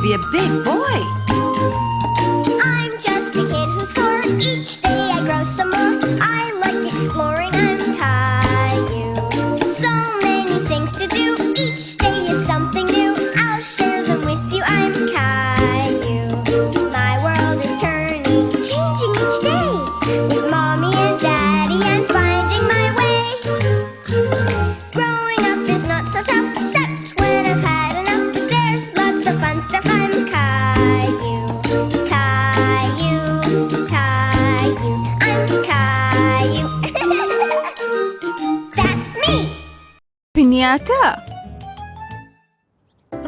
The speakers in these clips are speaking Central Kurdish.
be a big boy. I'm just a kid who's four. Each day I grow some more. I like exploring. I'm Caillou. So many things to do. Each day is something new. I'll share them with you. I'm Caillou. My world is turning, changing each day. With mommy and daddy, I'm finding my way. Growing up is not so tough, except when I've had enough. But there's lots of fun stuff. I'm Caillou, Caillou, Caillou. I'm Caillou. That's me. پنیاتە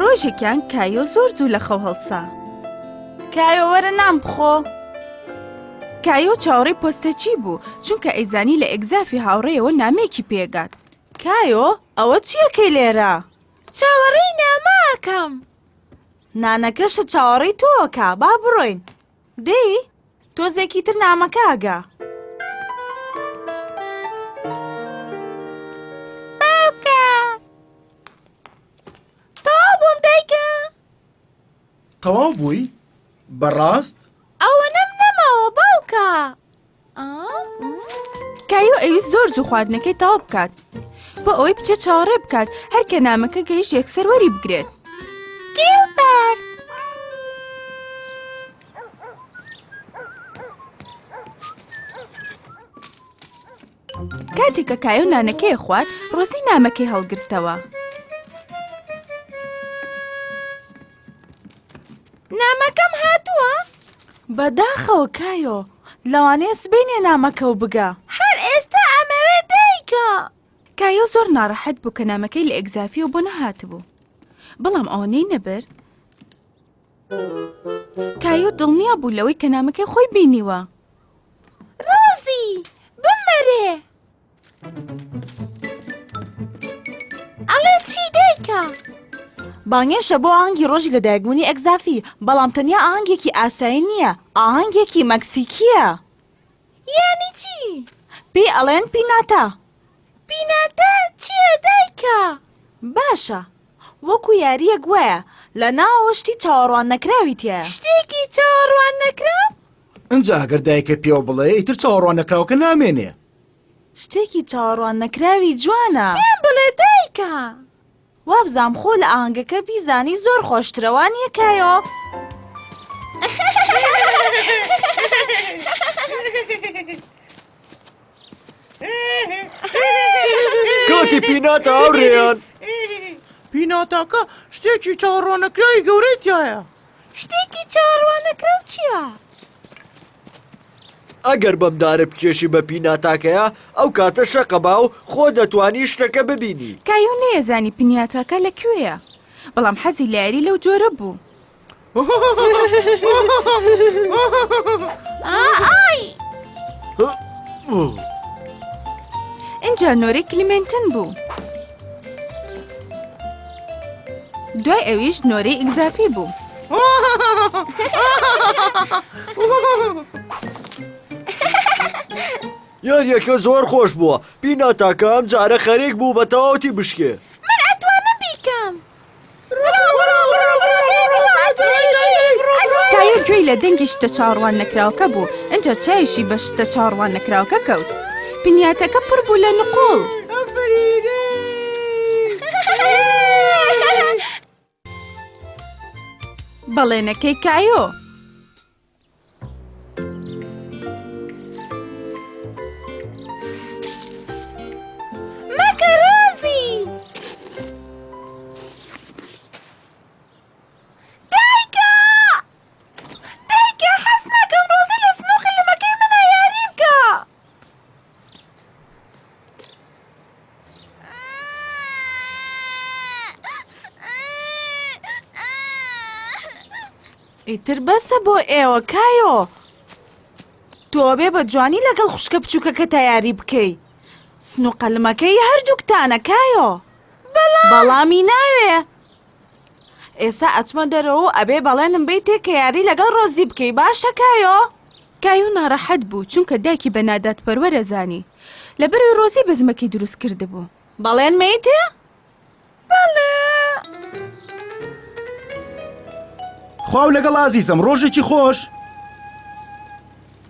ڕۆژێکیان کایۆ زۆر زوو لە خەو هەڵسا. کایۆ وەرە نان بخۆ. کایۆ چاوەڕێی پۆستەچی بوو چونکە ئەیزانی لە ئێگزافی هاوڕێیەوە نامەیەکی پێگات. کایۆ ئەوە چیەکەی لێرە؟ چاوەڕێی نامە ئەکەم. نانەکەشت چاوەڕێی تۆ ئەکا با بڕۆین. دەی تۆزێکی تر نامەکە ئەگا. باوکە. تەواو بووم دایکە. تەواو بووی؟ بەڕاست؟ ئەوەنەم نەماوە باوکە. کایۆ ئەویست زۆر زوو خواردنەکەی تەواو بکات بۆ ئەوەی بچێت چاوەڕێ بکات هەر کە نامەکە گەیشت یەکسەر وەری بگرێت. گیلبەرت! کاتێک کە کایۆ نانەکەی خوارد ڕۆزی نامەکەی هەڵگرتەوە. نامەکەم هاتووە؟ بەداخەوە کایۆ، لەوانەیە سبەینێ نامەکە و بگا. هەر ئێستا ئەمەوێ دایکە. کایۆ زۆر ناڕەحەت بوو کە نامەکەی لە ئێگزافیەوە بۆ نەهاتبوو، بەڵام ئەوەنەی نەبرد. کایۆ دڵنیا بوو لەوەی کە نامەکەی خۆی بینیوە. ڕۆزی، بمەرێ. ئەڵێ چی دایکە؟ بانگێشتە بۆ ئاهەنگی ڕۆژی لەدایکبوونی ئەگزافی، بەڵام تەنیا ئاهەنگێکی ئاسایی نییە، ئاهەنگێکی مەکسیکییە. یانی چی؟ پێی ئەڵێن پیناتا. پیناتا چییە دایکە؟ باشە، وەکو یارییەک وایە، لە ناوەوە شتی چاوەڕوان نەکراوی تیایە. شتێکی چاوەڕوان نەکراو؟ ئینجا ئەگەر دایکە پێوە بڵێ ئیتر چاوەڕوان نەکراوەکە نامێنێ. شتێکی چاوەڕوان نەکراوی جوانە. پێم بڵێ دایکە. وابزانم خۆ لە ئاهەنگەکە بیزانی زۆر خۆشترە وانیە کایۆ؟ کاتی پیناتا هاوڕێیان. پیناتاکە شتێکی چاوەڕواننەکراوی گەورەی تیایە. شتێکی چاوەڕواننەکراو چییە؟ ئەگەر بەم دارە بکێشی بە پیناتاکەیا ئەو کاتە شەقە با و خۆ دەتوانی شتەکە ببینی. کایۆ نەیەزانی پیناتاکە لە کوێیە بەڵام حەزی لە یاری لەو جۆرە بوو. ئای! ئینجا نۆرەی کلیمێنتن بوو. دوای ئەویش نۆرەی ئیگزافی بوو. یاریەکە زۆر خۆش بووە پیناتاکە ئەم جارە خەریک بوو بە تەواوەتی بشکێ. من ئەتوانم بیکەم. کایۆ گوێی لە دەنگی شتە چاوەڕوان نەکراوەکە بوو ئینجا چاویشی بە شتە چاوەڕوان نەکراوەکە کەوت پینیاتەکە پڕ بوو لە نقوڵ. بەڵێنەکەی کایۆ. مەکە ڕۆزی! دایکە! دایکە حەز ناکەم ڕۆزی لە سنووقی لمەکەی منە یاری بکە. ئیتر بەسە بۆ ئێوە کایۆ تۆ ئەبێ بە جوانی لەگەڵ خوشکە بچووکەکەتا یاری بکەی سنوقە لمەکەی هەردووکتانە کایۆ بەڵامی ناوێ ئێستا ئەچمە دەرەوە و ئەبێ بەڵێنم بەیتێ کە یاری لەگەڵ ڕۆزی بکەی باشە کایۆ کایۆ ناڕەحەت بوو چونکە دایکی بە نادادپەروەرە زانی لەبەرئەوەی ڕۆزی بەزمەکەی دروست کردبوو. بەڵێن مەیتێ؟ بەڵێ. خواو لەگەڵ ئازیزم ڕۆژێکی خۆش.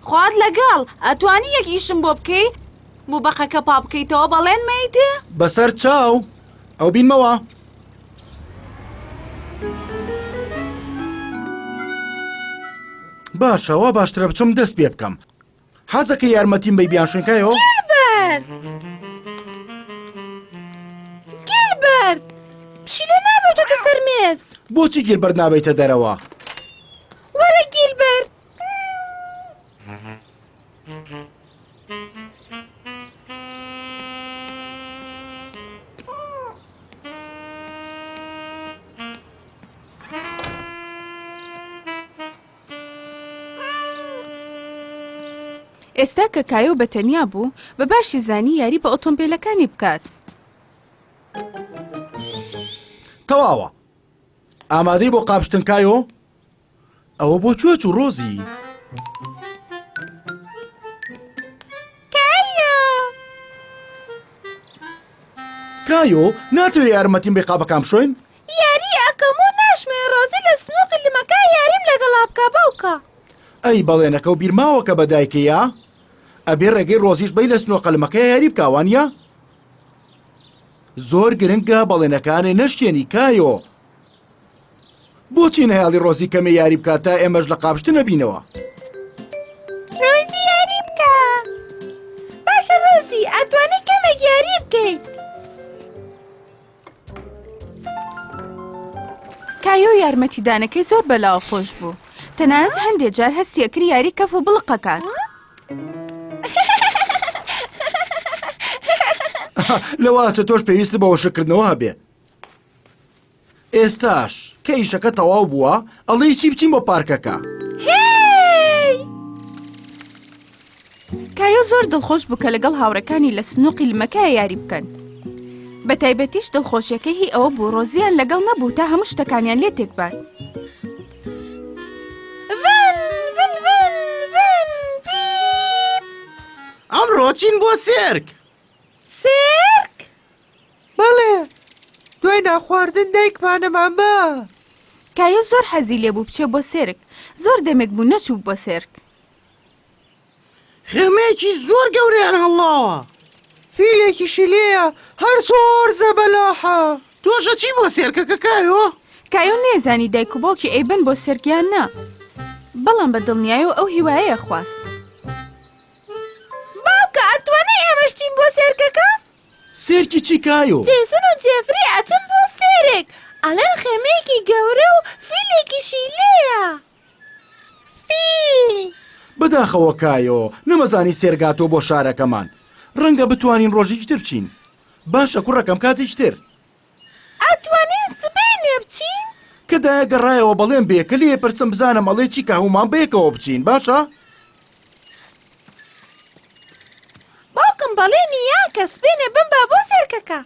خوات لەگەڵ، ئەتوانی یەک ئیشم بۆ بکەی؟ موبەقەکە پاک بکەیتەوە بەڵێن مەیتێ؟ بەسەر چاو، ئەو بینمەوە. باشە وا باشترە بچم دەست پێ بکەم. حەزەکەی یارمەتیم بەی بیانشوێن کایۆ؟ گیلبەرت! گیلبەرت! پشیلە نابێتێتە سەر مێز. بۆچی گیلبەرت نابەیتە دەرەوە؟ وەرە گیلبەرت! ئێستا کە کایۆ بە تەنیا بوو، بە باشی زانی یاری بە ئۆتۆمبێلەکانی بکات. تەواوە. ئامادەی بۆ قاپشتن کایۆ؟ ئەوە بۆ کوێ چوو ڕۆزی؟ کایۆ! کایۆ، ناتەوێ یارمەتیم بەی قاپەکان بشۆین؟ یاری ئەکەم و ناشمەوێ ڕۆزی لە سنوقی لمەکە یاریم لەگەڵا بکا باوکە. ئەی بەڵێنەکەو بیرماوە کە بە دایکەی یا؟ ئەبێ ڕێگەی ڕۆزیش بەی لە سنۆقە لمەکەیا یاری بکا وانیە؟ زۆر گرنگە بەڵێنەکانێ نەشکێنی کایۆ. بۆچی نەهێڵی ڕۆزی کەمێ یاری بکات تا ئێمەش لە قاپشتن ئەبینەوە؟ ڕۆزی یاری بکە. باشە ڕۆزی ئەتوانی کەمێک یاری بکەیت. کایۆ یارمەتیدانەکەی زۆر بەلاوە خۆش بوو تەنانەت هەندێ جار هەستی ئەکرد یاری کەف و بڵق ئەکات. لەوە ئەچێ تۆش پێویستت بە وشککردنەوە هەبێ. ئێستاش کە ئیشەکە تەواو بووە ئەڵێی چی بچین بۆ پارکەکە؟ هێی! کایۆ زۆر دڵخۆش بوو کە لەگەڵ هاوڕێکانی لە سنووقی لمەکە یاری بکەن. بە تایبەتیش دڵخۆشیەکەی هی ئەوە بوو ڕۆزیان لەگەڵ نەبوو تا هەموو شتەکانیان لێ تێکبات. ڤن ڤن ڤن ڤن پیپ. ئەمڕۆ چین بۆ سێرک. سێرک؟ بەڵێ، دوای نانخواردن دایکمانەمان با. کایۆ زۆر حەزی لێ بوو بچێ بۆ سێرک. زۆر دەمێک بوو نەچوو بۆ سێرک. خێمەیەکی زۆر گەورەیان هەڵڵاوە. فیلێکیشی لێیە هەر زۆر زەبەلاحە. تۆش ئەچی بۆ سێرکەکە کایۆ؟ کایۆ نەیزانی دایک و باوکی ئەیبەن بۆ سێرک یان نا، بەڵام بە دڵنیایەوە ئەو هیوایەی ئەخواست. باوکە ئەتوانی ئێمەش بچین بۆ سێرکەکە؟ سێرکی چی کایۆ؟ جەیسن و جێفری ئەچن بۆ سێرک، ئەڵێن خێمەیەکی گەورە و فیلێکیشی لێیە. فیل. بەداخەوە کایۆ، نەمەزانی سێرک هاتووە بۆ شارەکەمان. ڕەنگە بتوانین ڕۆژێکی تر بچین. باشە کوڕەکەم کاتێکی تر. ئەتوانین سبەینێ بچین؟ کە دایە گەڕایەوە بەڵێن بێ کە لێی پرسم بزانم ئەڵێ چی کە هەموومان بەیەکەوە بچین باشە؟ باوکم بەڵێنی یا کە سبەینێ بمبا بۆ سێرکەکە.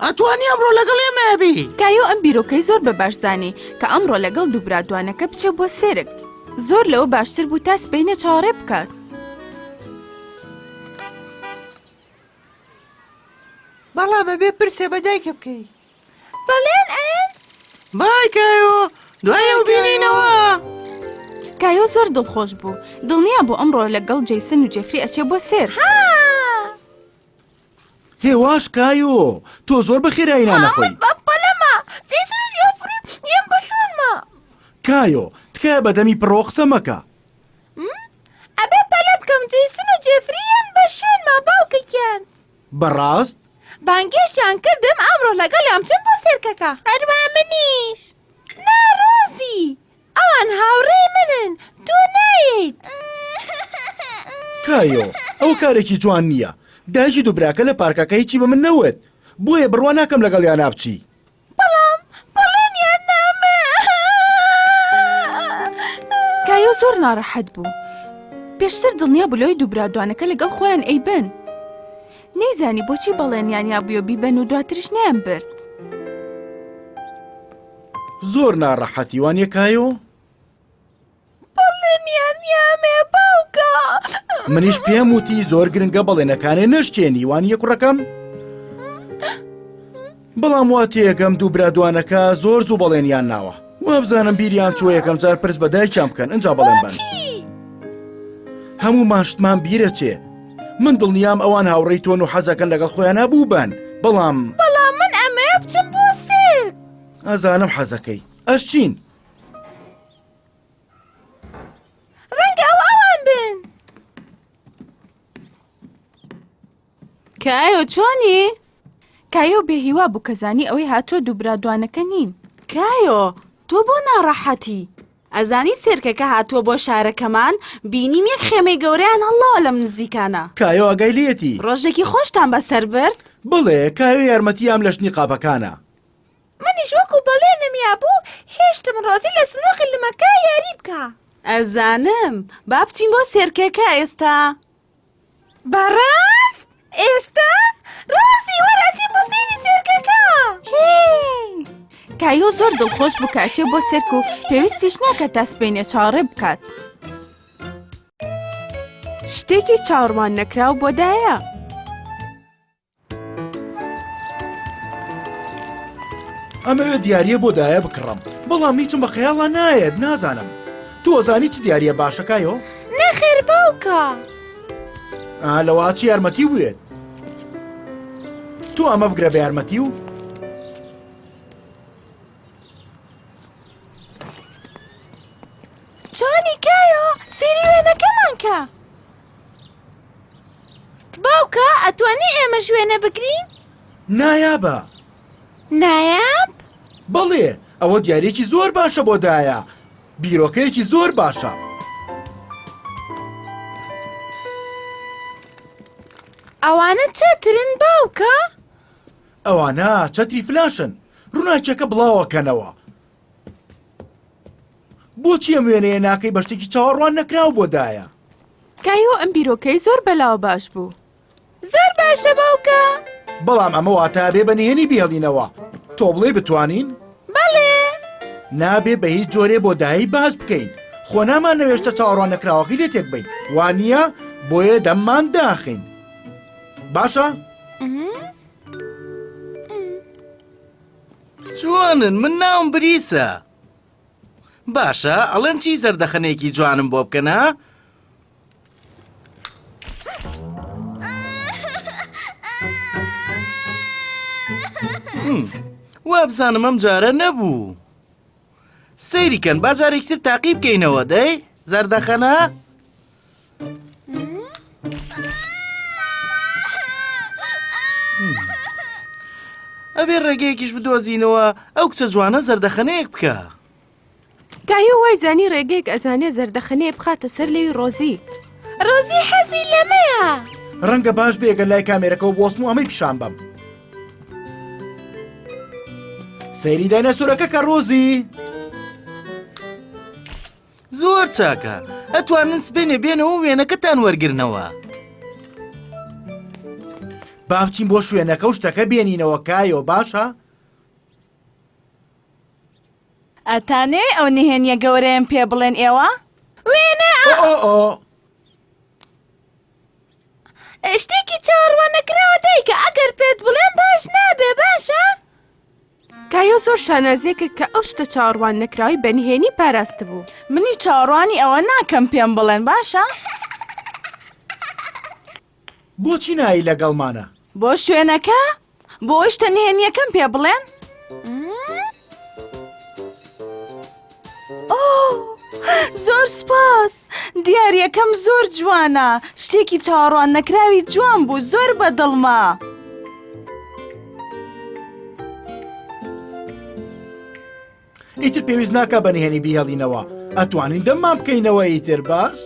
ئەتوانی ئەمڕۆ لەگەڵ ئێمە بی؟ کایۆ ئەم بیرۆکەی زۆر بە باش زانی کە ئەمڕۆ لەگەڵ دوو برا دوانەکە بچێ بۆ سێرک. زۆر لەوە باشتر بوو تا سبەینێ چاوەڕێ بکات. بەڵام ئەبێ پرسێ بە دایکە بکەی. بەڵێن ئەیەن؟ بای کایۆ دوای ئەو بینینەوە. کایۆ زۆر دڵخۆش بوو دڵنیا بوو ئەمڕۆ لەگەڵ جەیسن و جێفری ئەچێ بۆ سێرک. ها. هێواش کایۆ تۆ زۆر بە خێرایی نان ئەخۆی. بە پەلەمە جەیسن و جێفری یەن بە شوێنمە. کایۆ تکایە بە دەمی پڕەوە قسە مەکە. ئەبێ پەلە بکەم جەیسن و جێفری یەن بە شوێنمە باوکە گیان. بەڕاست؟ بانگێشتیان کردم ئەمڕۆ لەگەڵیان بچم بۆ سێرکەکە. هەروا منیش. نا ڕۆزی، ئەوان هاوڕێی منن، تۆ نایەیت. کایۆ، ئەوە کارێکی جوان نییە. دایکی دوو براکە لە پارکەکە هیچی بە من نەوت، بۆیە بڕوا ناکەم لەگەڵیانا بچی. بەڵام بەڵێنیان نامە. کایۆ زۆر ناڕەحەت بوو. پێشتر دڵنیا بوو لەوەی دوو برا دوانەکە لەگەڵ خۆیان ئەیبەن. نەیزانی بۆچی بەڵێنیان یابووە بیبەن و دواتریش نەیانبرد. زۆر ناڕەحەتی وانیە کایۆ؟ بەڵێنیان یامێ باوکە. منیش پێم وتی زۆر گرنگە بەڵێنەکانێ نەشکێنی وانیە کوڕەکەم؟ بەڵام وا تێگەم دوو برا دوانەکە زۆر زوو بەڵێنیان ناوە. وابزانم بیریان چووە یەکەم جار پرس بە دایکیان بکەن ئەجا بەڵێن بن. هەموومان شتمان بیرەچێ. من دڵنیام ئەوان هاوڕێی تۆن و حەزەکەن لەگەڵ خۆیان بووبن بەڵام بەڵام من ئەمەیە بچم بۆ سێرک. ئەزانم حەزەکەی ئەش چین؟ ڕەنگە ئەو ئەوان بن. کایۆ چۆنی؟ کایۆ بێهیوا بوو کە زانی ئەوەی هاتووە دوو برا دوانەکە نین. کایۆ تۆ بۆ ناڕەحەتی؟ ئەزانی سێرکەکە هاتووە بۆ شارەکەمان بینیم یەک خێمەی گەورەیان هەڵڵاوە لەم نزیکانە. کایۆ ئاگای لێیەتی. ڕۆژێکی خۆشتان بەسەر برد؟ بەڵێ کایۆ یارمەتیام لە شتنی قاپەکانە. منیش وەکو بەڵێنم یابوو هێشتم ڕۆزی لە سنوقی لمەکە یاری بکا. ئەزانم با بچین بۆ سێرکەکە ئێستا. بەڕاست؟ ئێستا؟ ڕۆزی وەرە ئەچین بۆ سەیری سێرکەکە. هێی! کایۆ زۆر دڵخۆش بوو کە ئەچێ بۆ سێرک و پێویستیش ناکات تا سبەینێ چاوەڕێ بکات. شتێکی چاوەڕوان نەکراو بۆ دایە. ئەمەوێ دیاریە بۆ دایە بکڕم بەڵام هیچم بە خەیاڵا نایەت نازانم تۆ ئەزانی چ دیاریە باشە کایۆ؟ نەخێر باوکە. ئا لەوە چ یارمەتی بوێت تۆ ئەمە بگرە بە یارمەتی و چۆنی کایۆ سێری وێنەکەمان کە. باوکە ئەتوانی ئێمەش وێنە بگرین؟ نایابە. نایاب؟ بەڵێ ئەوە دیارێکی زۆر باشە بۆ دایە بیرۆکەیەکی زۆر باشە. ئەوانە چەترن باوکە؟ ئەوانە چەتری فلاشن ڕووناکیەکە بڵاوەکەنەوە بۆچی ئەم وێنەیە ناکەی بە شتێکی چاوەڕوان نەکراو بۆ دایە؟ کایۆ ئەم بیرۆکەی زۆر بەلاوە باش بوو. زۆر باشە باوکە. بەڵام ئەمە واتە ئەبێ بە نهێنی بیهێڵینەوە. تۆ بڵێی بتوانین؟ بەڵێ. نابێ بە هیچ جۆرێ بۆ دایەی باس بکەین. خۆ نامانەوێ شتە چاوەڕوان نەکراوەکەی لێ تێک بەین. وا نییە؟ بۆیە دەممان داخەین. باشە؟ چۆنن من ناوم بریسە. باشە ئەڵێن چی زەردەخەنەیەکی جوانم بۆ بکەن ها؟ وابزانم ئەم جارە نەبوو. سەیری کەن با جارێکی تر تاقی بکەینەوە دەی زەردەخەنە؟ ئەبێ ڕێگەیەکیش بدۆزینەوە ئەو کچە جوانە زەردەخەنەیەک بکە. کایۆ وای زانی ڕێگەیەک ئەزانێ زەردەخەنەیە بخاتە سەر لێوی ڕۆزی. ڕۆزی حەزی لەمەیە. ڕەنگە باش بێ گەر لای کامێرەکەوە بوەستم و ئەمەی پیشان بەم. سەیری دایناسۆرەکە کە ڕۆزی. زۆر چاکە ئەتوانن سبەینێ بێنەوە و وێنەکەتان وەرگرنەوە. با بچین بۆ شوێنەکە و شتەکە بێنینەوە کایۆ باشە؟ ئەتانەوێ ئەو نهێنیە گەورەیەم پێ بڵێن ئێوە؟ وێنە ئۆ ئۆ ئۆ. شتێکی چاوەڕوان نەکراوە دایکە ئەگەر پێت بڵێم باش نابێ باشە؟ کایۆ زۆر شانازیە کرد کە ئەو شتە چاوەڕوان نەکراوەی بە نهێنی پاراستبوو. منیش چاوەڕوانی ئەوە ناکەم پێم بڵێن باشە؟ بۆچی نایی لەگەڵمانە؟ بۆ شوێنەکە؟ بۆ ئەوەی شتە نهێنیەکەم پێ بڵێن؟ ئۆه زۆر سوپاس دیاریەکەم زۆر جوانە شتێکی چاوەڕوان نەکراوی جوان بوو زۆر بەدڵمە. ئیتر پێویست ناکا بە نهێنی بیهێڵینەوە ئەتوانین دەممان بکەینەوە ئیتر باش؟